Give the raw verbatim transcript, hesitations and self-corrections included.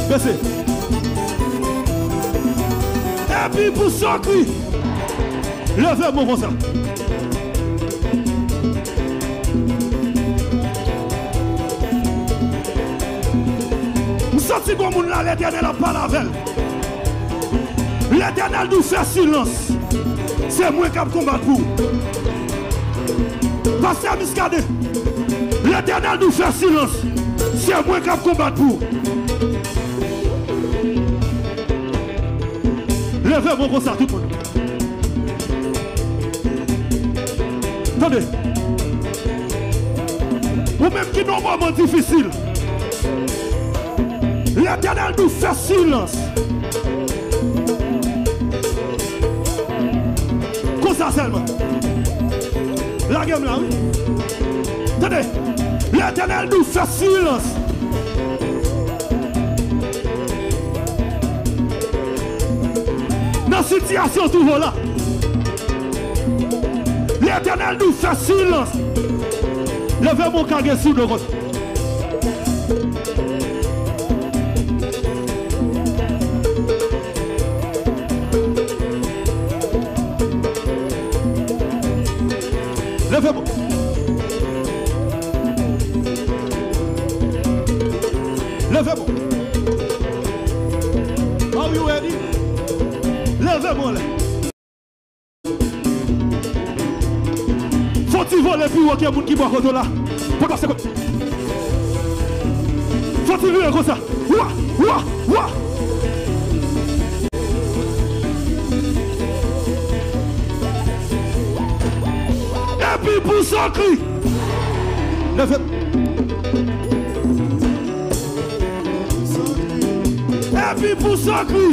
Bese. Epi pou sa w kri, leve men w konsa. M santi gon moun la, Letènèl ap pale avè l. Letènèl di w fè silans. Se mwen k ap konbat pou ou. Pastè Muscadin, Letènèl di w fè silans. Se mwen k ap konbat pou ou. Leve men w konsa, tout moun. Tande. Ou menm ki nan moman difisil, Letènèl di w fè silans. Konsa sèlman. Lage m la, wi. Tande. Letènèl di w fè silans. Nan sitiyasyon w twouve w la, Letènèl di w fè silans. Leve men w ka gen sou do konsa. Leve men w. Leve men w. Are you ready? Leve men w anlè. Fò w ti vole pi wo ke moun ki bò kote w la. Pou l pase kote. Fò w ti vire konsa. Wa, wa, wa. Epi pou sa w kri. Leve. Epi pou sa w kri.